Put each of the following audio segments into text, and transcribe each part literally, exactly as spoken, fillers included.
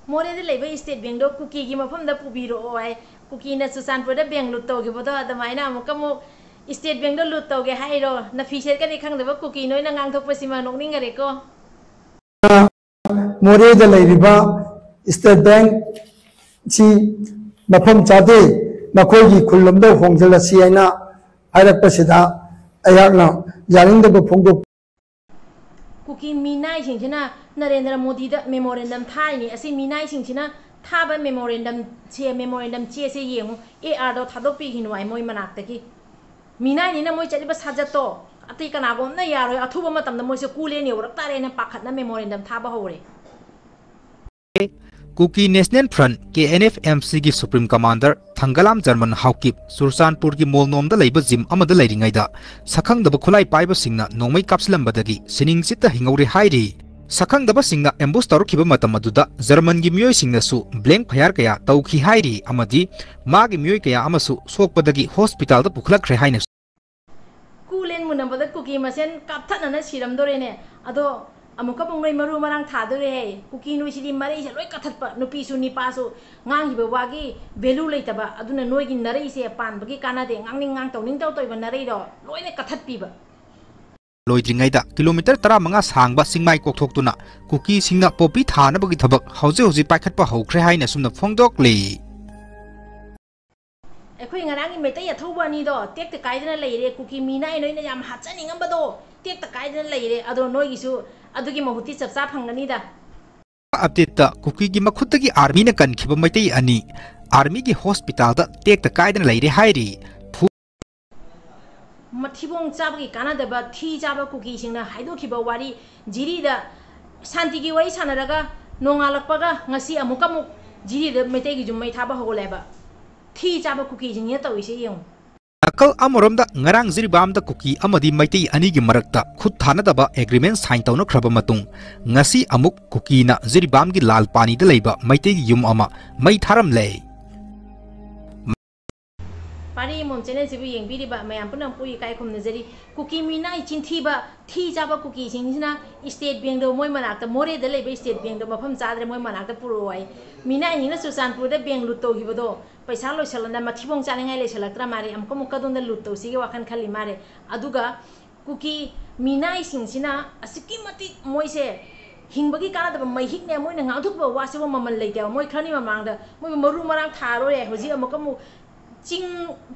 ꯃꯣꯔꯦꯗ ꯂꯩꯕ ꯁ꯭ꯇꯦꯠ ꯕꯦꯡꯛꯗꯣ ꯀꯨꯀꯤꯒꯤ ꯃꯐꯝꯗ ꯄꯨꯕꯤꯔꯛꯑꯣ ꯍꯥꯏ꯫ ꯀꯨꯀꯤꯅ ꯆꯨꯔꯆꯥꯟꯄꯨꯔꯗ ꯕꯦꯡꯛ ꯂꯨꯠ ꯇꯧꯈꯤꯕꯗꯣ ꯑꯗꯨꯃꯥꯏꯅ ꯑꯃꯨꯛꯀ ꯑꯃꯨꯛ ꯁ꯭ꯇꯦꯠ ꯕꯦꯡꯛꯗꯣ ꯂꯨꯠ ꯇꯧꯒꯦ ꯍꯥꯏꯔꯣ? ꯅꯐꯤ ꯁꯦꯠꯀꯅꯤ ꯈꯪꯗꯕ ꯀꯨꯀꯤ ꯅꯣꯏꯅ ꯉꯥꯡꯊꯣꯛꯄꯁꯤꯃ ꯅꯣꯛꯅꯤꯡꯈꯔꯦꯀꯣ꯫ ꯃꯣꯔꯦꯗ ꯂꯩꯔꯤꯕ ꯁ꯭ꯇꯦꯠ ꯕꯦꯡꯛꯁꯤ ꯃꯐꯝ ꯆꯥꯗꯦ, ꯃꯈꯣꯏꯒꯤ ꯈꯨꯜꯂꯣꯝꯗ ꯍꯣꯡꯖꯤꯜꯂꯁꯤ ꯍꯥꯏꯅ ꯍꯥꯏꯔꯛꯄꯁꯤꯗ ꯑꯩꯍꯥꯛꯅ ꯌꯥꯅꯤꯡꯗꯕ ꯐꯣꯡꯗꯣꯛ ꯀꯨꯀꯤ ꯃꯤꯅꯥꯏꯁꯤꯡꯁꯤꯅ ꯅꯔꯦꯟꯗ꯭ꯔ ꯃꯣꯗꯤꯗ memorandum ꯊꯥꯔꯤꯅꯤ꯫ ꯑꯁꯤ ꯃꯤꯅꯥꯏꯁꯤꯡꯁꯤꯅ ꯊꯥꯕ memorandum ꯁꯦ, memorandum ꯆꯦꯁꯦ ꯌꯦꯡꯉꯨ, AR ꯗꯣ ꯊꯥꯗꯣꯛꯄꯤꯈꯤꯅꯨ ꯍꯥꯏ ꯃꯣꯏ ꯃꯅꯥꯛꯇꯒꯤ꯫ ꯃꯤꯅꯥꯏꯅꯤꯅ ꯃꯣꯏ ꯆꯠꯂꯤꯕ ꯁꯥꯖꯠꯇꯣ ꯑꯇꯩ ꯀꯅꯥꯒꯨꯝꯅ ꯌꯥꯔꯣꯏ꯫ ꯑꯊꯨꯕ ꯃꯇꯝꯗ ꯃꯣꯏꯁꯦ ꯀꯨꯂꯦꯟ ꯌꯧꯔꯛ ꯇꯥꯔꯦꯅ ꯄꯥꯈꯠꯅ memorandum ꯊꯥꯕ ꯍꯧꯔꯦ꯫ Kuki National Front, KNF-M C ꯒꯤ Supreme Commander ꯊꯪꯒꯂꯥꯝ ꯖꯔꯃꯟ ꯍꯥꯎꯀꯤꯞ ꯆꯨꯔꯆꯥꯟꯄꯨꯔꯒꯤ ꯃꯣꯜꯅꯣꯝꯗ ꯂꯩꯕ gym ꯑꯃꯗ ꯂꯩꯔꯤꯉꯩꯗ ꯁꯛꯈꯪꯗꯕ ꯈꯨꯠꯂꯥꯏ ꯄꯥꯏꯕꯁꯤꯡꯅ ꯅꯣꯡꯃꯩ ꯀꯥꯞꯁꯤꯜꯂꯝꯕꯗꯒꯤ ꯁꯤꯅꯤꯡ ꯆꯤꯠꯇ ꯍꯤꯡꯍꯧꯔꯦ ꯍꯥꯏꯔꯤ꯫ ꯁꯛꯈꯪꯗꯕꯁꯤꯡꯅ ambush ꯇꯧꯔꯛꯈꯤꯕ ꯃꯇꯝ ꯑꯗꯨꯗ ꯖꯔꯃꯟꯒꯤ ꯃꯤꯑꯣꯏꯁꯤꯡꯅꯁꯨ blank fire ꯀꯌꯥ ꯇꯧꯈꯤ ꯍꯥꯏꯔꯤ ꯑꯃꯗꯤ ꯃꯥꯒꯤ ꯃꯤꯑꯣꯏ ꯀꯌꯥ ꯑꯃꯁꯨ ꯁꯣꯛꯄꯗꯒꯤ hospital ꯗ ꯄꯨꯈꯠꯂꯛꯈ꯭ꯔꯦ ꯍꯥꯏꯅ ꯀꯨꯂꯦꯟ ꯃꯨꯟꯅꯕꯗ ꯀꯨꯀꯤ ꯃꯁꯦꯟ ꯀꯥꯞꯊꯠꯅꯅ ꯁꯤꯔꯝꯗꯣꯔꯦꯅꯦ꯫ ꯑꯗꯣ ꯑꯃꯨꯛꯀ ꯑꯃꯨꯛ ꯅꯣꯏ ꯃꯔꯨ ꯃꯔꯥꯡ ꯊꯥꯗꯣꯔꯦ ꯍꯥꯏ꯫ ꯀꯨꯀꯤ ꯅꯣꯏꯁꯤꯗꯤ ꯃꯔꯩꯁꯦ ꯂꯣꯏ ꯀꯠꯊꯠꯄ, ꯅꯨꯄꯤꯁꯨ ꯅꯤꯄꯥꯁꯨ ꯉꯥꯡꯈꯤꯕ ꯋꯥꯒꯤ value ꯂꯩꯇꯕ꯫ ꯑꯗꯨꯅ ꯅꯣꯏꯒꯤ ꯅꯔꯩꯁꯦ ꯄꯥꯟꯕꯒꯤ ꯀꯥꯟꯅꯗꯦ꯫ ꯉꯥꯡꯅꯤꯡ ꯉꯥꯡ ꯇꯧꯅꯤꯡ ꯇꯧ ꯇꯧꯏꯕ ꯅꯔꯩꯗꯣ ꯂꯣꯏꯅ ꯀꯠꯊꯠꯄꯤꯕ꯫ ꯂꯣꯏꯗ꯭ꯔꯤꯉꯩꯗ kilometre ꯇꯔꯥꯃꯉꯥ ꯁꯥꯡꯕ ꯆꯤꯡꯃꯥꯏ ꯀꯣꯛꯊꯣꯛꯇꯨꯅ ꯀꯨꯀꯤꯁꯤꯡꯅ poppy ꯊꯥꯅꯕꯒꯤ ꯊꯕꯛ ꯍꯧꯖꯤꯛ ꯍꯧꯖꯤꯛ ꯄꯥꯏꯈꯠꯄ ꯍꯧꯈ꯭ꯔꯦ ꯍꯥꯏꯅ ꯑꯁꯨꯝꯅ ꯐꯣꯡꯗꯣꯛꯂꯤ꯫ ꯑꯩꯈꯣꯏ ꯉꯔꯥꯡꯒꯤ ꯃꯩꯇꯩ ꯑꯊꯧꯕ ꯑꯅꯤꯗꯣ ꯇꯦꯛꯇ ꯀꯥꯏꯗꯅ ꯂꯩꯔꯦ꯫ ꯀꯨꯀꯤ ꯃꯤꯅꯥꯏ ꯅꯣꯏꯅ ꯌꯥꯝ ꯍꯥꯠꯆꯅꯤꯡꯉꯝꯕꯗꯣ ꯇꯦꯛꯇ ꯀꯥꯏꯗꯅ ꯂꯩꯔꯦ꯫ ꯑꯗꯣ ꯅꯣꯏꯒꯤꯁꯨ ꯑꯗꯨꯒꯤ ꯃꯍꯨꯠꯇꯤ ꯆꯞ ꯆꯥ ꯐꯪꯒꯅꯤꯗ꯫ Update ꯇ ꯀꯨꯀꯤꯒꯤ ꯃꯈꯨꯠꯇꯒꯤ army ꯅ ꯀꯟꯈꯤꯕ ꯃꯩꯇꯩ ꯑꯅꯤ army ꯒꯤ hospital ꯗ ꯇꯦꯛꯇ ꯀꯥꯏꯗꯅ ꯂꯩꯔꯦ ꯍꯥꯏꯔꯤ꯫ ꯐꯨ- ꯃꯊꯤꯕꯣꯡ ꯆꯥꯕꯒꯤ ꯀꯥꯟꯅꯗꯕ ꯊꯤ ꯆꯥꯕ ꯀꯨꯀꯤꯁꯤꯡꯅ ꯍꯥꯏꯗꯣꯛꯈꯤꯕ ꯋꯥꯔꯤ, ꯖꯤꯔꯤꯗ ꯁꯥꯟꯇꯤꯒꯤ ꯋꯥꯔꯤ ꯁꯥꯟꯅꯔꯒ ꯅꯣꯡꯉꯥꯜꯂꯛꯄꯒ ꯉꯁꯤ ꯑꯃꯨꯛꯀ ꯑꯃꯨꯛ ꯖꯤꯔꯤꯗ ꯃꯩꯇꯩꯒꯤ ꯌꯨꯝ ꯃꯩ ꯊꯥꯕ ꯍꯧꯒꯠꯂꯦꯕ꯫ ꯊꯤ ꯆꯥꯕ ꯀꯨꯀꯤꯁꯤꯡꯁꯤꯅ ꯇꯧꯔꯤꯁꯦ ꯌꯦꯡꯉꯨ꯫ ꯅꯥꯀꯜ ꯑꯃꯔꯣꯝꯗ ꯉꯔꯥꯡ ꯖꯤꯔꯤꯕꯥꯝꯗ ꯀꯨꯀꯤ ꯑꯃꯗꯤ ꯃꯩꯇꯩ ꯑꯅꯤꯒꯤ ꯃꯔꯛꯇ ꯈꯨꯠ ꯊꯥꯅꯗꯕ agreement sign ꯇꯧꯅꯈ꯭ꯔꯕ ꯃꯇꯨꯡ ꯉꯁꯤ ꯑꯃꯨꯛ ꯀꯨꯀꯤꯅ ꯖꯤꯔꯤꯕꯥꯝꯒꯤ ꯂꯥꯜ ꯄꯥꯅꯤꯗ ꯂꯩꯕ ꯃꯩꯇꯩꯒꯤ ꯌꯨꯝ ꯑꯃ ꯃꯩ ꯊꯥꯔꯝꯂꯦ꯫ ꯄꯥꯔꯤ ꯃꯣꯟ ꯆꯦꯅꯦꯜꯁꯤꯕꯨ ꯌꯦꯡꯕꯤꯔꯤꯕ ꯃꯌꯥꯝ ꯄꯨꯝꯅꯃꯛꯄꯨ ꯏꯀꯥꯏ ꯈꯨꯝꯅꯖꯔꯤ꯫ ꯀꯨꯀꯤ ꯃꯤꯅꯥꯏ ꯆꯤꯟꯊꯤꯕ, ꯊꯤ ꯆꯥꯕ ꯀꯨꯀꯤꯁꯤꯡꯁꯤꯅ ꯏꯁꯇꯦꯠ ꯕꯦꯡꯗꯣ ꯃꯣꯏ ꯃꯅꯥꯛꯇ, ꯃꯣꯔꯦꯗ ꯂꯩꯕ ꯏꯁꯇꯦꯠ ꯕꯦꯡꯗꯣ ꯃꯐꯝ ꯆꯥꯗ꯭ꯔꯦ, ꯃꯣꯏ ꯃꯅꯥꯛꯇ ꯄꯨꯔꯛꯑꯣ ꯍꯥꯏ꯫ ꯃꯤꯅꯥꯏꯁꯤꯡꯅ ꯆꯨꯔꯆꯥꯟꯄꯨꯔꯗ ꯕꯦꯡ ꯂꯨꯠ ꯇꯧꯈꯤꯕꯗꯣ ꯄꯩꯁꯥ ꯂꯣꯏꯁꯜꯂꯅ ꯃꯊꯤꯕꯣꯡ ꯆꯥꯅꯤꯡꯉꯥꯏ ꯂꯩꯁꯜꯂꯛꯇ꯭ꯔ ꯃꯥꯜꯂꯦ, ꯑꯃꯨꯛꯀ ꯑꯃꯨꯛ ꯀꯗꯣꯝꯗ ꯂꯨꯠ ꯇꯧꯁꯤꯒꯦ ꯋꯥꯈꯜ ꯈꯜꯂꯤ ꯃꯥꯜꯂꯦ꯫ ꯑꯗꯨꯒ ꯀꯨꯀꯤ ꯃꯤꯅꯥꯏꯁꯤꯡꯁꯤꯅ ꯑꯁꯨꯛꯀꯤ ꯃꯇꯤꯛ ꯃꯣꯏꯁꯦ ꯍꯤꯡꯕꯒꯤ ꯀꯥꯟꯅꯗꯕ ꯃꯩꯍꯤꯛꯅꯦ, ꯃꯣꯏꯅ ꯉꯥꯡꯊꯣꯛꯄ ꯋꯥꯁꯤꯕꯨ ꯃꯃꯜ ꯂꯩꯇꯦꯕ꯫ ꯃꯣꯏ ꯈꯔꯅꯤ ꯃꯃꯥꯡꯗ ꯃꯣꯏꯕꯨ ꯃꯔꯨ ꯃꯔꯥꯡ ꯊꯥꯔꯣꯏ ꯍꯥꯏ, ꯍꯧꯖꯤꯛ ꯑꯃꯨꯛꯀ ꯑꯃꯨꯛ ꯆꯤꯡ,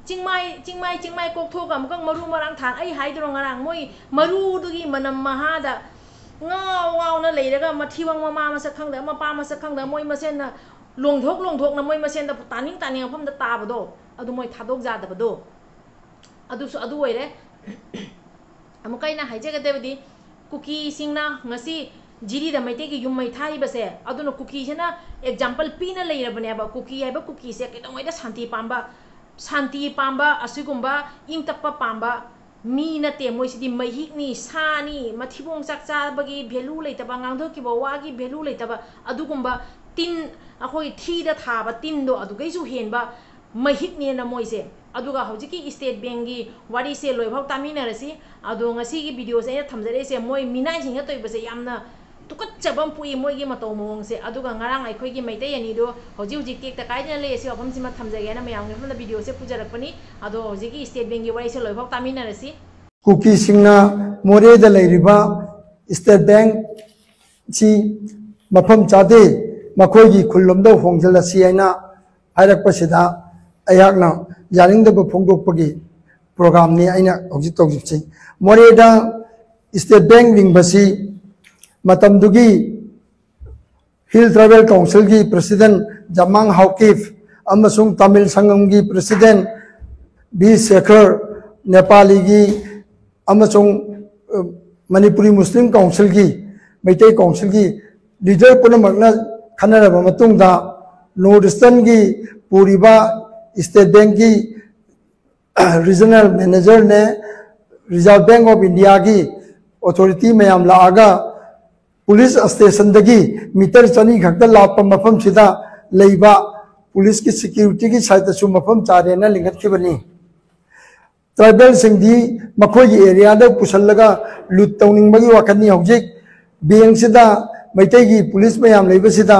ꯆꯤꯡꯃꯥꯏ, ꯆꯤꯡꯃꯥꯏ, ꯆꯤꯡꯃꯥꯏ ꯀꯣꯛꯊꯣꯛꯑꯒ ꯑꯃꯨꯛꯀ ꯃꯔꯨ ꯃꯔꯥꯡ ꯊꯥ-, ꯑꯩ ꯍꯥꯏꯗ꯭ꯔꯣ ꯉꯔꯥꯡ, ꯃꯣꯏ ꯃꯔꯨꯗꯨꯒꯤ ꯃꯅꯝ ꯃꯍꯥꯗ ꯉꯥꯎ ꯉꯥꯎꯅ ꯂꯩꯔꯒ ꯃꯊꯤꯕꯣꯡ ꯃꯃꯥ ꯃꯁꯛ ꯈꯪꯗ, ꯃꯄꯥ ꯃꯁꯛ ꯈꯪꯗ, ꯃꯣꯏ ꯃꯁꯦꯟꯅ ꯂꯣꯡꯊꯣꯛ ꯂꯣꯡꯊꯣꯛꯅ ꯃꯣꯏ ꯃꯁꯦꯟꯗ ꯇꯥꯅꯤꯡ ꯇꯥꯅꯤꯡ ꯃꯐꯝꯗ ꯇꯥꯕꯗꯣ, ꯑꯗꯨ ꯃꯣꯏ ꯊꯥꯗꯣꯛ ꯌꯥꯗꯕꯗꯣ꯫ ꯑꯗꯨꯁꯨ ꯑꯗꯨ ꯑꯣꯏꯔꯦ꯫ ꯑꯃꯨꯛꯀ ꯑꯩꯅ ꯍꯥꯏꯖꯒꯗꯕꯗꯤ, ꯀꯨꯀꯤꯁꯤꯡꯅ ꯉꯁꯤ ꯖꯤꯔꯤꯗ ꯃꯩꯇꯩꯒꯤ ꯌꯨꯝ ꯃꯩ ꯊꯥꯔꯤꯕꯁꯦ, ꯑꯗꯨꯅ ꯀꯨꯀꯤꯁꯤꯅ ꯑꯦꯛꯖꯥꯝꯄꯜ ꯄꯤꯅ ꯂꯩꯔꯕꯅꯦꯕ꯫ ꯀꯨꯀꯤ ꯍꯥꯏꯕ ꯀꯨꯀꯤꯁꯦ ꯀꯩꯗꯧꯉꯩꯗ ꯁꯥꯟꯇꯤ ꯄꯥꯝꯕ, ꯁꯥꯟꯇꯤ ꯄꯥꯝꯕ, ꯑꯁꯤꯒꯨꯝꯕ ꯏꯪ ꯇꯞꯄ ꯄꯥꯝꯕ ꯃꯤ ꯅꯠꯇꯦ꯫ ꯃꯣꯏꯁꯤꯗꯤ ꯃꯩꯍꯤꯛꯅꯤ, ꯁꯥꯅꯤ, ꯃꯊꯤꯕꯣꯡ ꯆꯥꯛ ꯆꯥꯕꯒꯤ ꯚꯦꯂꯨ ꯂꯩꯇꯕ, ꯉꯥꯡꯊꯣꯛꯈꯤꯕ ꯋꯥꯒꯤ ꯚꯦꯂꯨ ꯂꯩꯇꯕ, ꯑꯗꯨꯒꯨꯝꯕ ꯇꯤꯟ, ꯑꯩꯈꯣꯏ ꯊꯤꯗ ꯊꯥꯕ ꯇꯤꯟꯗꯣ ꯑꯗꯨꯒꯩꯁꯨ ꯍꯦꯟꯕ ꯃꯩꯍꯤꯛꯅꯦꯅ ꯃꯣꯏꯁꯦ꯫ ꯑꯗꯨꯒ ꯍꯧꯖꯤꯛꯀꯤ ꯏꯁꯇꯦꯠ ꯕꯦꯡꯒꯤ ꯋꯥꯔꯤꯁꯦ ꯂꯣꯏꯐꯥꯎ ꯇꯥꯃꯤꯟꯅꯔꯁꯤ꯫ ꯑꯗꯣ ꯉꯁꯤꯒꯤ ꯚꯤꯗꯤꯑꯣꯁꯦ ꯑꯩꯅ ꯊꯝꯖꯔꯛꯏꯁꯦ, ꯃꯣꯏ ꯃꯤꯅꯥꯏꯁꯤꯡꯅ ꯇꯧꯔꯤꯕꯁꯦ ꯌꯥꯝꯅ ꯇꯨꯀꯠꯆꯕ ꯑꯃ ꯄꯣꯛꯏ, ꯃꯣꯏꯒꯤ ꯃꯇꯧ ꯃꯑꯣꯡꯁꯦ꯫ ꯑꯗꯨꯒ ꯉꯔꯥꯡ ꯑꯩꯈꯣꯏꯒꯤ ꯃꯩꯇꯩ ꯑꯅꯤꯗꯣ ꯍꯧꯖꯤꯛ ꯍꯧꯖꯤꯛ ꯇꯦꯛꯇ ꯀꯥꯏꯗꯅ ꯂꯩ, ꯑꯁꯤ ꯋꯥꯐꯝꯁꯤꯃ ꯊꯝꯖꯒꯦꯅ ꯃꯌꯥꯝꯒꯤ ꯃꯐꯝꯗ ꯚꯤꯗꯤꯑꯣꯁꯦ ꯄꯨꯖꯔꯛꯄꯅꯤ꯫ ꯑꯗꯣ ꯍꯧꯖꯤꯛꯀꯤ ꯏꯁꯇꯦꯠ ꯕꯦꯡꯒꯤ ꯋꯥꯔꯤꯁꯦ ꯂꯣꯏꯐꯥꯎ ꯇꯥꯃꯤꯟꯅꯔꯁꯤ꯫ ꯀꯨꯀꯤꯁꯤꯡꯅ ꯃꯣꯔꯦꯗ ꯂꯩꯔꯤꯕ ꯏꯁꯇꯦꯠ ꯕꯦꯡ ꯁꯤ ꯃꯐꯝ ꯆꯥꯗꯦ, ꯃꯈꯣꯏꯒꯤ ꯈꯨꯜꯂꯣꯝꯗ ꯍꯣꯡꯖꯤꯜꯂꯁꯤ ꯍꯥꯏꯅ ꯍꯥꯏꯔꯛꯄꯁꯤꯗ ꯑꯩꯍꯥꯛꯅ ꯌꯥꯅꯤꯡꯗꯕ ꯐꯣꯡꯗꯣꯛꯄꯒꯤ ꯄ꯭ꯔꯣꯒ꯭ꯔꯥꯝꯅꯤ ꯑꯩꯅ ꯍꯧꯖꯤꯛ ꯇꯧꯖꯤꯕꯁꯤ꯫ ꯃꯣꯔꯦꯗ ꯏꯁꯇꯦꯠ ꯕꯦꯡ ꯂꯤꯡꯕꯁꯤ ꯃꯇꯝꯗꯨꯒꯤ ꯍꯤꯜ ꯇ꯭ꯔꯥꯏꯕꯦꯜ ꯀꯥꯎꯟꯁꯤꯜꯒꯤ ꯄ꯭ꯔꯁꯤꯗꯦꯟ ꯖꯃꯥꯡ ꯍꯥꯎꯀꯤꯐ ꯑꯃꯁꯨꯡ ꯇꯥꯃꯤꯜ ꯁꯪꯒꯝꯒꯤ ꯄ꯭ꯔꯁꯤꯗꯦꯟ ꯕꯤ ꯁꯦꯈꯔ, ꯅꯦꯄꯥꯂꯤꯒꯤ ꯑꯃꯁꯨꯡ, ꯑ, ꯃꯅꯤꯄꯨꯔꯤ ꯃꯨꯁꯂꯤꯝ ꯀꯥꯎꯟꯁꯤꯜꯒꯤ, ꯃꯩꯇꯩ ꯀꯥꯎꯟꯁꯤꯜꯒꯤ ꯂꯤꯗꯔ ꯄꯨꯝꯅꯃꯛꯅ ꯈꯟꯅꯔꯕ ꯃꯇꯨꯡꯗ ꯅꯣꯔꯠ ꯏꯁꯇꯔꯟꯒꯤ ꯄꯨꯔꯤꯕ ꯏꯁꯇꯦꯠ ꯕꯦꯡꯒꯤ ꯔꯤꯖꯅꯦꯜ ꯃꯦꯅꯦꯖꯔꯅꯦ, ꯔꯤꯖꯔꯚ ꯕꯦꯡ ꯑꯣꯐ ꯏꯟꯗꯤꯌꯥꯒꯤ ꯑꯣꯊꯣꯔꯤꯇꯤ ꯃꯌꯥꯝ ꯂꯥꯛꯑꯒ ꯄꯨꯂꯤꯁ ꯁ꯭ꯇꯦꯁꯟꯗꯒꯤ ꯃꯤꯇꯔ ꯆꯅꯤ ꯈꯛꯇ ꯂꯥꯞꯄ ꯃꯐꯝꯁꯤꯗ ꯂꯩꯕ ꯄꯨꯂꯤꯁꯀꯤ ꯁꯦꯀ꯭ꯌꯨꯔꯤꯇꯤꯒꯤ ꯁꯥꯏꯠꯇꯁꯨ ꯃꯐꯝ ꯆꯥꯔꯦꯅ ꯂꯤꯡꯈꯠꯈꯤꯕꯅꯤ꯫ ꯇ꯭ꯔꯥꯏꯕꯦꯜꯁꯤꯡꯗꯤ ꯃꯈꯣꯏꯒꯤ ꯑꯦꯔꯤꯌꯥꯗ ꯄꯨꯁꯜꯂꯒ ꯂꯨꯠ ꯇꯧꯅꯤꯡꯕꯒꯤ ꯋꯥꯈꯜꯅꯤ꯫ ꯍꯧꯖꯤꯛ ꯕꯦꯡꯁꯤꯗ ꯃꯩꯇꯩꯒꯤ ꯄꯨꯂꯤꯁ ꯃꯌꯥꯝ ꯂꯩꯕꯁꯤꯗ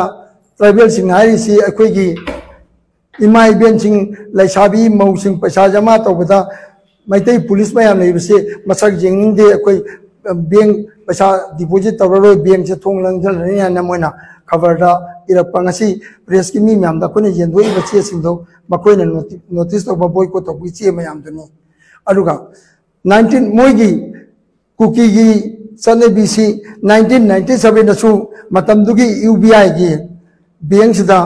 ꯇ꯭ꯔꯥꯏꯕꯦꯜꯁꯤꯡ ꯍꯥꯏꯔꯤꯁꯤ ꯑꯩꯈꯣꯏꯒꯤ ꯏꯃꯥ ꯏꯕꯦꯟꯁꯤꯡ, ꯂꯩꯁꯥꯕꯤ ꯃꯧꯁꯤꯡ ꯄꯩꯁꯥ ꯖꯃꯥ ꯇꯧꯕꯗ ꯃꯩꯇꯩ ꯄꯨꯂꯤꯁ ꯃꯌꯥꯝ ꯂꯩꯕꯁꯦ ꯃꯁꯛ ꯌꯦꯡꯅꯤꯡꯗꯦ꯫ ꯑꯩꯈꯣꯏ ꯕꯦꯡ ꯄꯩꯁꯥ ꯗꯤꯄꯣꯖꯤꯠ ꯇꯧꯔꯔꯣꯏ, ꯕꯦꯡꯁꯦ ꯊꯣꯡ ꯂꯣꯟꯁꯤꯜꯂꯅꯤ ꯍꯥꯏꯅ ꯃꯣꯏꯅ ꯈꯕꯔꯗ ꯏꯔꯛꯄ꯫ ꯉꯁꯤ ꯄ꯭ꯔꯦꯁꯀꯤ ꯃꯤ ꯃꯌꯥꯝꯗ ꯑꯩꯈꯣꯏꯅ ꯌꯦꯟꯊꯣꯛꯏꯕ ꯆꯦꯁꯤꯡꯗꯣ ꯃꯈꯣꯏꯅ ꯅꯣꯇꯤꯁ ꯇꯧꯕ, ꯕꯣꯏꯀꯣꯠ ꯇꯧꯕꯒꯤ ꯆꯦ ꯃꯌꯥꯝꯗꯨꯅꯤ꯫ ꯑꯗꯨꯒ ꯅꯥꯏꯟꯇꯤꯟ ꯃꯣꯏꯒꯤ ꯀꯨꯀꯤꯒꯤ ꯆꯠꯅꯕꯤꯁꯤ ꯅꯥꯏꯟꯇꯤꯟ ꯅꯥꯏꯟꯇꯤ ꯁꯕꯦꯟꯗꯁꯨ ꯃꯇꯝꯗꯨꯒꯤ ꯌꯨ ꯕꯤ ꯑꯥꯏꯒꯤ ꯕꯦꯡꯁꯤꯗ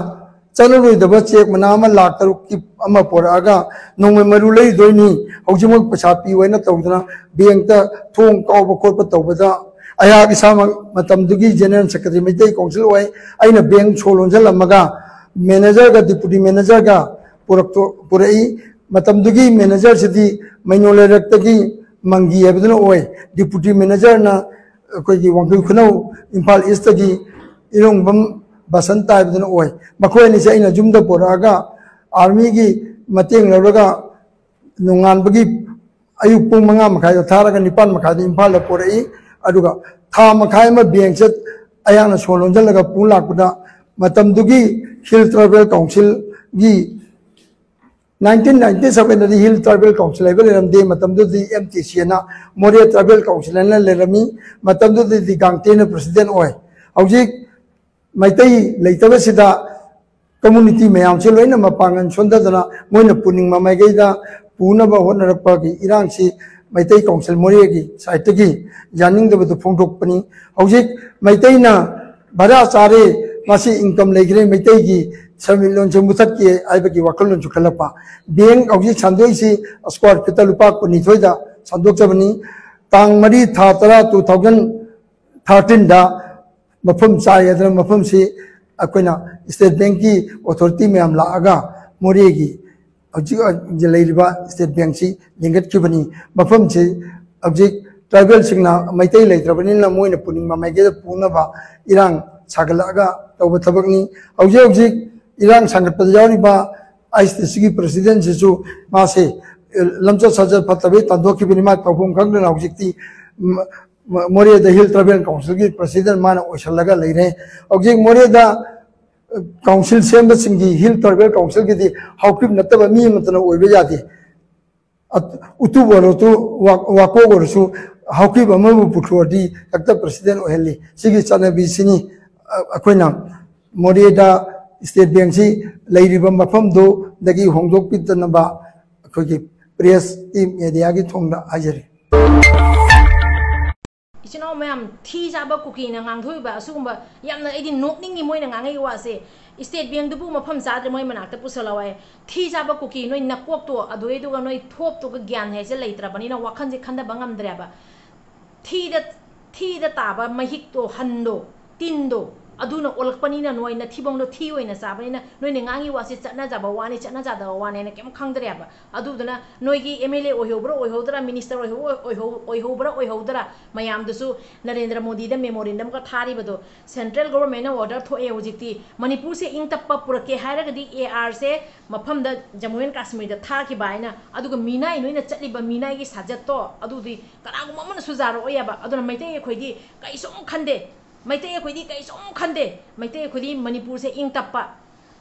ꯆꯠꯅꯔꯣꯏꯗꯕ ꯆꯦꯛ ꯃꯅꯥ ꯑꯃ ꯂꯥꯛ ꯇꯔꯨꯛꯀꯤ ꯑꯃ ꯄꯣꯔꯛꯑꯒ ꯅꯣꯡꯃꯩ ꯃꯔꯨ ꯂꯩꯗꯣꯏꯅꯤ, ꯍꯧꯖꯤꯛꯃꯛ ꯄꯩꯁꯥ ꯄꯤꯌꯨ ꯍꯥꯏꯅ ꯇꯧꯗꯅ ꯕꯦꯡꯇ ꯊꯣꯡ ꯀꯥꯎꯕ ꯈꯣꯠꯄ ꯇꯧꯕꯗ ꯑꯩꯍꯥꯛ ꯏꯁꯥꯃꯛ ꯃꯇꯝꯗꯨꯒꯤ ꯖꯦꯅꯔꯦꯜ ꯁꯦꯀ꯭ꯔꯦꯇꯔꯤ ꯃꯩꯇꯩ ꯀꯥꯎꯟꯁꯤꯜ ꯑꯣꯏ꯫ ꯑꯩꯅ ꯕꯦꯡ ꯁꯣ ꯂꯣꯟꯁꯤꯜꯂꯝꯃꯒ ꯃꯦꯅꯦꯖꯔꯒ ꯗꯤꯄꯨꯇꯤ ꯃꯦꯅꯦꯖꯔꯒ ꯄꯨꯔꯛꯇꯣ-, ꯄꯨꯔꯛꯏ꯫ ꯃꯇꯝꯗꯨꯒꯤ ꯃꯦꯅꯦꯖꯔꯁꯤꯗꯤ ꯃꯩꯅꯣ ꯂꯩꯔꯛꯇꯒꯤ ꯃꯪꯒꯤ ꯍꯥꯏꯕꯗꯨꯅ ꯑꯣꯏ꯫ ꯗꯤꯄꯨꯇꯤ ꯃꯦꯅꯦꯖꯔꯅ ꯑꯩꯈꯣꯏꯒꯤ ꯋꯥꯡꯈꯩ ꯈꯨꯅꯧ ꯏꯝꯐꯥꯜ ꯏꯁꯇꯒꯤ ꯏꯔꯣꯡꯕꯝ ꯕꯁꯟꯇ ꯍꯥꯏꯕꯗꯨꯅ ꯑꯣꯏ꯫ ꯃꯈꯣꯏ ꯑꯅꯤꯁꯦ ꯑꯩꯅ ꯌꯨꯝꯗ ꯄꯨꯔꯛꯑꯒ ꯑꯥꯔꯃꯤꯒꯤ ꯃꯇꯦꯡ ꯂꯧꯔꯒ ꯅꯣꯡꯉꯥꯟꯕꯒꯤ ꯑꯌꯨꯛ ꯄꯨꯡ ꯃꯉꯥ ꯃꯈꯥꯏꯗ ꯊꯥꯔꯒ ꯅꯤꯄꯥꯟ ꯃꯈꯥꯏꯗ ꯏꯝꯐꯥꯜꯗ ꯄꯨꯔꯛꯏ꯫ ꯑꯗꯨꯒ ꯊꯥ ꯃꯈꯥꯏ ꯑꯃ ꯕꯦꯡꯁꯦ ꯑꯩꯍꯥꯛꯅ ꯁꯣ ꯂꯣꯟꯁꯤꯜꯂꯒ ꯄꯨ ꯂꯥꯛꯄꯗ ꯃꯇꯝꯗꯨꯒꯤ ꯍꯤꯜ ꯇ꯭ꯔꯥꯏꯕꯦꯜ ꯀꯥꯎꯟꯁꯤꯜꯒꯤ ꯅꯥꯏꯟꯇꯤꯟ ꯅꯥꯏꯟꯇꯤ ꯁꯕꯦꯟꯗꯗꯤ ꯍꯤꯜ ꯇ꯭ꯔꯥꯏꯕꯦꯜ ꯀꯥꯎꯟꯁꯤꯜ ꯍꯥꯏꯕ ꯂꯩꯔꯝꯗꯦ꯫ ꯃꯇꯝꯗꯨꯗꯤ ꯑꯦꯝ ꯇꯤ ꯁꯤ ꯑꯅ ꯃꯣꯔꯦ ꯇ꯭ꯔꯥꯏꯕꯦꯜ ꯀꯥꯎꯟꯁꯤꯜ ꯍꯥꯏꯅ ꯂꯩꯔꯝꯃꯤ꯫ ꯃꯇꯝꯗꯨꯗꯗꯤ ꯒꯥꯡꯇꯦꯅ ꯄ꯭ꯔꯁꯤꯗꯦꯟ ꯑꯣꯏ꯫ ꯍꯧꯖꯤꯛ ꯃꯩꯇꯩ ꯂꯩꯇꯕꯁꯤꯗ ꯀꯝꯃꯨꯅꯤꯇꯤ ꯃꯌꯥꯝꯁꯦ ꯂꯣꯏꯅ ꯃꯄꯥꯡꯒꯜ ꯁꯣꯟꯊꯗꯅ ꯃꯣꯏꯅ ꯄꯨꯅꯤꯡꯕ ꯃꯥꯏꯀꯩꯗ ꯄꯨꯅꯕ ꯍꯣꯠꯅꯔꯛꯄꯒꯤ ꯏꯔꯥꯡꯁꯤ ꯃꯩꯇꯩ ꯀꯥꯎꯟꯁꯤꯜ ꯃꯣꯔꯦꯒꯤ ꯁꯥꯏꯠꯇꯒꯤ ꯌꯥꯅꯤꯡꯗꯕꯗꯨ ꯐꯣꯡꯗꯣꯛꯄꯅꯤ꯫ ꯍꯧꯖꯤꯛ ꯃꯩꯇꯩꯅ ꯚꯔꯥ ꯆꯥꯔꯦ, ꯃꯁꯤ ꯏꯟꯀꯝ ꯂꯩꯈ꯭ꯔꯦ, ꯃꯩꯇꯩꯒꯤ ꯁꯦꯟꯃꯤꯠꯂꯣꯟꯁꯦ ꯃꯨꯊꯠꯀꯦ ꯍꯥꯏꯕꯒꯤ ꯋꯥꯈꯜꯂꯣꯟꯁꯨ ꯈꯜꯂꯛꯄ꯫ ꯕꯦꯡ ꯍꯧꯖꯤꯛ ꯁꯥꯟꯗꯣꯏꯁꯤ ꯁ꯭ꯀ꯭ꯋꯥꯔ ꯐꯤꯠꯇ ꯂꯨꯄꯥ ꯀꯨꯟꯅꯤꯊꯣꯏꯗ ꯁꯥꯟꯗꯣꯛꯆꯕꯅꯤ꯫ ꯇꯥꯡ ꯃꯔꯤ ꯊꯥ ꯇꯔꯥ ꯇꯨ ꯊꯥꯎꯖꯟ ꯊꯥꯔꯇꯤꯟꯗ ꯃꯐꯝ ꯆꯥꯏ꯫ ꯑꯗꯨꯅ ꯃꯐꯝꯁꯤ ꯑꯩꯈꯣꯏꯅ ꯁ꯭ꯇꯦꯠ ꯕꯦꯡꯛꯀꯤ ꯑꯣꯊꯣꯔꯤꯇꯤ ꯃꯌꯥꯝ ꯂꯥꯛꯑꯒ ꯃꯣꯔꯦꯒꯤ ꯍꯧꯖꯤꯛ ꯂꯩꯔꯤꯕ ꯁ꯭ꯇꯦꯠ ꯕꯦꯡꯛꯁꯤ ꯂꯤꯡꯈꯠꯈꯤꯕꯅꯤ꯫ ꯃꯐꯝꯁꯤ ꯍꯧꯖꯤꯛ ꯇ꯭ꯔꯥꯏꯕꯦꯜꯁꯤꯡꯅ ꯃꯩꯇꯩ ꯂꯩꯇ꯭ꯔꯕꯅꯤꯅ ꯃꯣꯏꯅ ꯄꯨꯅꯤꯡꯕ ꯃꯥꯏꯀꯩꯗ ꯄꯨꯅꯕ ꯏꯔꯥꯡ ꯁꯥꯒꯠꯂꯛꯑꯒ ꯇꯧꯕ ꯊꯕꯛꯅꯤ꯫ ꯍꯧꯖꯤꯛ ꯍꯧꯖꯤꯛ ꯏꯔꯥꯡ ꯁꯥꯒꯠꯄꯗ ꯌꯥꯎꯔꯤꯕ ꯑꯥꯏ ꯑꯦꯁ ꯇꯤ ꯁꯤꯒꯤ ꯄ꯭ꯔꯁꯤꯗꯦꯟꯁꯤꯁꯨ ꯃꯥꯁꯦ ꯂꯝꯆꯠ ꯁꯥꯖꯠ ꯐꯠꯇꯕꯩ ꯇꯥꯟꯊꯣꯛꯈꯤꯕꯅꯤ꯫ ꯃꯥ ꯇꯧꯐꯝ ꯈꯪꯗꯅ ꯍꯧꯖꯤꯛꯇꯤ ꯃ-, ꯃ-, ꯃꯣꯔꯦꯗ ꯍꯤꯜ ꯇ꯭ꯔꯥꯏꯕꯦꯜ ꯀꯥꯎꯟꯁꯤꯜꯒꯤ ꯄ꯭ꯔꯁꯤꯗꯦꯟ ꯃꯥꯅ ꯑꯣꯏꯁꯜꯂꯒ ꯂꯩꯔꯦ꯫ ꯍꯧꯖꯤꯛ ꯃꯣꯔꯦꯗ ꯀꯥꯎꯟꯁꯤꯜ ꯁꯦꯝꯕꯁꯤꯡꯒꯤ, ꯍꯤꯜ ꯇ꯭ꯔꯥꯏꯕꯦꯜ ꯀꯥꯎꯟꯁꯤꯜꯒꯤꯗꯤ ꯍꯥꯎꯀꯤꯞ ꯅꯠꯇꯕ ꯃꯤ ꯑꯃꯠꯇꯅ ꯑꯣꯏꯕ ꯌꯥꯗꯦ꯫ ꯑꯠ-, ꯎꯇꯨꯞ ꯑꯣꯏꯔꯁꯨ, ꯋꯥ-, ꯋꯥꯀꯣꯛ ꯑꯣꯏꯔꯁꯨ, ꯍꯥꯎꯀꯤꯞ ꯑꯃꯕꯨ ꯄꯨꯊꯣꯛꯑꯗꯤ ꯍꯦꯛꯇ ꯄ꯭ꯔꯁꯤꯗꯦꯟ ꯑꯣꯏꯍꯜꯂꯤ꯫ ꯁꯤꯒꯤ ꯆꯠꯅꯕꯤꯁꯤꯅꯤ, ꯑ, ꯑꯩꯈꯣꯏꯅ ꯃꯣꯔꯦꯗ ꯁ꯭ꯇꯦꯠ ꯕꯦꯡꯁꯤ ꯂꯩꯔꯤꯕ ꯃꯐꯝꯗꯨꯗꯒꯤ ꯍꯣꯡꯗꯣꯛꯄꯤꯗꯅꯕ ꯑꯩꯈꯣꯏꯒꯤ ꯄ꯭ꯔꯦꯁꯀꯤ, ꯃꯦꯗꯤꯌꯥꯒꯤ ꯊꯣꯡꯗ ꯍꯥꯏꯖꯔꯤ꯫ ꯏꯆꯤꯟ ꯏꯅꯥꯎ ꯃꯌꯥꯝ, ꯊꯤ ꯆꯥꯕ ꯀꯨꯀꯤꯅ ꯉꯥꯡꯊꯣꯛꯏꯕ ꯑꯁꯤꯒꯨꯝꯕ ꯌꯥꯝꯅ ꯑꯩꯗꯤ ꯅꯣꯛꯅꯤꯡꯉꯤ ꯃꯣꯏꯅ ꯉꯥꯡꯉꯛꯏ ꯋꯥꯁꯦ꯫ ꯁ꯭ꯇꯦꯠ ꯕꯦꯡꯗꯨꯕꯨ ꯃꯐꯝ ꯆꯥꯗ꯭ꯔꯦ, ꯃꯣꯏ ꯃꯅꯥꯛꯇ ꯄꯨꯁꯜꯂꯛꯑꯣ ꯍꯥꯏ꯫ ꯊꯤ ꯆꯥꯕ ꯀꯨꯀꯤ, ꯅꯣꯏ ꯅꯀꯣꯛꯇꯣ ꯑꯗꯨꯗꯩꯗꯨꯒ ꯅꯣꯏ ꯊꯣꯞꯇꯨꯒ ꯒ꯭ꯌꯥꯟ ꯍꯥꯏꯁꯦ ꯂꯩꯇ꯭ꯔꯕꯅꯤꯅ ꯋꯥꯈꯜꯁꯦ ꯈꯟꯊꯕ ꯉꯝꯗ꯭ꯔꯦꯕ꯫ ꯊꯤꯗ, ꯊꯤꯗ ꯇꯥꯕ ꯃꯍꯤꯛꯇꯣ, ꯍꯟꯗꯣ, ꯇꯤꯟꯗꯣ, ꯑꯗꯨꯅ ꯑꯣꯜꯂꯛꯄꯅꯤꯅ ꯅꯣꯏ ꯅꯊꯤꯕꯣꯡꯗꯣ ꯊꯤ ꯑꯣꯏꯅ ꯆꯥꯕꯅꯤꯅ ꯅꯣꯏꯅ ꯉꯥꯡꯉꯤ ꯋꯥꯁꯦ ꯆꯠꯅꯖꯕ ꯋꯥꯅꯤ, ꯆꯠꯅꯖꯗꯕ ꯋꯥꯅꯤ ꯍꯥꯏꯅ ꯀꯩꯝ ꯈꯪꯗ꯭ꯔꯦꯕ꯫ ꯑꯗꯨꯗꯨꯅ ꯅꯣꯏꯒꯤ ꯑꯦꯝ ꯑꯦꯜ ꯑꯦ ꯑꯣꯏꯍꯧꯕ꯭ꯔꯥ ꯑꯣꯏꯍꯧꯗ꯭ꯔꯥ, ꯃꯤꯅꯤꯁꯇꯔ ꯑꯣꯏꯍꯧ-, ꯑꯣꯏꯍꯧ-, ꯑꯣꯏꯍꯧꯕ꯭ꯔꯥ ꯑꯣꯏꯍꯧꯗ꯭ꯔꯥ, ꯃꯌꯥꯝꯗꯨꯁꯨ ꯅꯔꯦꯟꯗ꯭ꯔ ꯃꯣꯗꯤꯗ ꯃꯦꯃꯣꯔꯦꯟꯗꯝꯒ ꯊꯥꯔꯤꯕꯗꯣ, ꯁꯦꯟꯇ꯭ꯔꯦꯜ ꯒꯣꯚꯔꯟꯃꯦꯟꯠꯅ ꯑꯣꯔꯗꯔ ꯊꯣꯛꯑꯦ ꯍꯧꯖꯤꯛꯇꯤ꯫ ꯃꯅꯤꯄꯨꯔꯁꯦ ꯏꯪ ꯇꯞꯄ ꯄꯨꯔꯛꯀꯦ ꯍꯥꯏꯔꯒꯗꯤ ꯑꯦ ꯑꯥꯔꯁꯦ ꯃꯐꯝꯗ ꯖꯃꯨ ꯑꯦꯟ ꯀꯥꯁꯃꯤꯔꯗ ꯊꯥꯈꯤꯕ ꯍꯥꯏꯅ, ꯑꯗꯨꯒ ꯃꯤꯅꯥꯏ ꯅꯣꯏꯅ ꯆꯠꯂꯤꯕ ꯃꯤꯅꯥꯏꯒꯤ ꯁꯥꯖꯠꯇꯣ ꯑꯗꯨꯗꯤ ꯀꯅꯥꯒꯨꯝꯕ ꯑꯃꯅꯁꯨ ꯌꯥꯔꯛꯑꯣꯏ ꯍꯥꯏꯕ꯫ ꯑꯗꯨꯅ ꯃꯩꯇꯩ ꯑꯩꯈꯣꯏꯗꯤ ꯀꯩꯁꯨꯝ ꯈꯟꯗꯦ꯫ ꯃꯩꯇꯩ ꯑꯩꯈꯣꯏꯗꯤ ꯀꯩꯁꯨꯝ ꯈꯟꯗꯦ꯫ ꯃꯩꯇꯩ ꯑꯩꯈꯣꯏꯗꯤ ꯃꯅꯤꯄꯨꯔꯁꯦ ꯏꯪ ꯇꯞꯄ,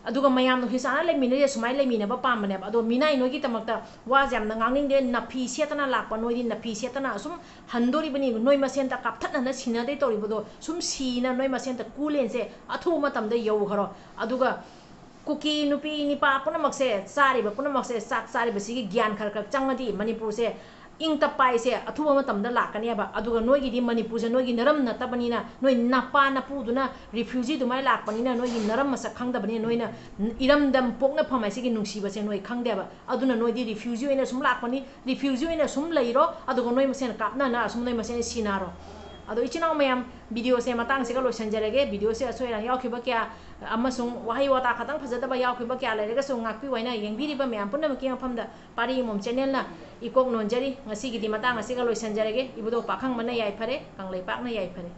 ꯑꯗꯨꯒ ꯃꯌꯥꯝ ꯅꯨꯡꯁꯤ ꯆꯥꯟꯅ ꯂꯩꯃꯤꯟꯅꯔꯤꯁꯦ ꯁꯨꯃꯥꯏꯅ ꯂꯩꯃꯤꯟꯅꯕ ꯄꯥꯝꯕꯅꯦꯕ꯫ ꯑꯗꯣ ꯃꯤꯅꯥꯏ ꯅꯣꯏꯒꯤꯗꯃꯛꯇ ꯋꯥꯁꯦ ꯌꯥꯝꯅ ꯉꯥꯡꯅꯤꯡꯗꯦ꯫ ꯅꯐꯤ ꯁꯦꯠꯇꯅ ꯂꯥꯛꯄ ꯅꯣꯏꯗꯤ ꯅꯐꯤ ꯁꯦꯠꯇꯅ ꯑꯁꯨꯝ ꯍꯟꯗꯣꯔꯤꯕꯅꯤ꯫ ꯅꯣꯏ ꯃꯁꯦꯟꯇ ꯀꯥꯞꯊꯠꯅꯅ ꯁꯤꯟꯅꯗꯣꯏ ꯇꯧꯔꯤꯕꯗꯣ ꯁꯨꯝ ꯁꯤꯅ ꯅꯣꯏ ꯃꯁꯦꯟꯇ ꯀꯨꯂꯦꯟꯁꯦ ꯑꯊꯨꯕ ꯃꯇꯝꯗ ꯌꯧꯈ꯭ꯔꯣ꯫ ꯑꯗꯨꯒ ꯀꯨꯀꯤ ꯅꯨꯄꯤ ꯅꯤꯄꯥ ꯄꯨꯝꯅꯃꯛꯁꯦ, ꯆꯥꯔꯤꯕ ꯄꯨꯝꯅꯃꯛꯁꯦ, ꯆꯥꯛ ꯆꯥꯔꯤꯕꯁꯤꯒꯤ ꯒ꯭ꯌꯥꯟ ꯈꯔ ꯈꯔ ꯆꯪꯉꯗꯤ ꯃꯅꯤꯄꯨꯔꯁꯦ ꯏꯪ ꯇꯞꯄ ꯍꯥꯏꯁꯦ ꯑꯊꯨꯕ ꯃꯇꯝꯗ ꯂꯥꯛꯀꯅꯦꯕ꯫ ꯑꯗꯨꯒ ꯅꯣꯏꯒꯤꯗꯤ ꯃꯅꯤꯄꯨꯔꯁꯦ ꯅꯣꯏꯒꯤ ꯅꯔꯝ ꯅꯠꯇꯕꯅꯤꯅ, ꯅꯣꯏ ꯅꯄꯥ ꯅꯄꯨꯗꯨꯅ ꯔꯤꯐ꯭ꯌꯨꯖꯤ ꯑꯗꯨꯃꯥꯏꯅ ꯂꯥꯛꯄꯅꯤꯅ ꯅꯣꯏꯒꯤ ꯅꯔꯝ ꯃꯁꯛ ꯈꯪꯗꯕꯅꯤꯅ ꯅꯣꯏꯅ ꯏꯔꯝꯗꯝ ꯄꯣꯛꯅꯐꯝ ꯍꯥꯏꯁꯤꯒꯤ ꯅꯨꯡꯁꯤꯕꯁꯦ ꯅꯣꯏ ꯈꯪꯗꯦꯕ꯫ ꯑꯗꯨꯅ ꯅꯣꯏꯗꯤ ꯔꯤꯐ꯭ꯌꯨꯖꯤ ꯑꯣꯏꯅ ꯁꯨꯝ ꯂꯥꯛꯄꯅꯤ, ꯔꯤꯐ꯭ꯌꯨꯖꯤ ꯑꯣꯏꯅ ꯁꯨꯝ ꯂꯩꯔꯣ, ꯑꯗꯨꯒ ꯅꯣꯏ ꯃꯁꯦꯟ ꯀꯥꯞꯅꯅ ꯑꯁꯨꯝ ꯅꯣꯏ ꯃꯁꯦꯟ ꯁꯤꯟꯅꯔꯣ꯫ ꯑꯗꯣ ꯏꯆꯤꯟ ꯏꯅꯥꯎ ꯃꯌꯥꯝ, ꯚꯤꯗꯤꯑꯣꯁꯦ ꯃꯇꯥꯡꯁꯤꯒ ꯂꯣꯏꯁꯤꯟꯖꯔꯒꯦ꯫ ꯚꯤꯗꯤꯑꯣꯁꯦ ꯑꯁꯣꯏ ꯑꯔꯥꯟ ꯌꯥꯎꯈꯤꯕ ꯀꯌꯥ ꯑꯃꯁꯨꯡ ꯋꯥꯍꯩ ꯋꯥꯇꯥ ꯈꯇꯪ ꯐꯖꯗꯕ ꯌꯥꯎꯈꯤꯕ ꯀꯌꯥ ꯂꯩꯔꯒꯁꯨ ꯉꯥꯛꯄꯤꯌꯨ ꯍꯥꯏꯅ ꯌꯦꯡꯕꯤꯔꯤꯕ ꯃꯌꯥꯝ ꯄꯨꯝꯅꯃꯛꯀꯤ ꯃꯐꯝꯗ ꯄꯥꯔꯤ ꯑꯃꯣꯝ ꯆꯦꯅꯦꯜꯅ ꯏꯀꯣꯛ ꯅꯣꯟꯖꯔꯤ꯫ ꯉꯁꯤꯒꯤꯗꯤ ꯃꯇꯥꯡ ꯑꯁꯤꯒ ꯂꯣꯏꯁꯤꯟꯖꯔꯒꯦ꯫ ꯏꯕꯨꯙꯧ ꯄꯥꯈꯪꯕꯅ ꯌꯥꯏꯐꯔꯦ, ꯀꯪꯂꯩꯄꯥꯛꯅ ꯌꯥꯏꯐꯔꯦ꯫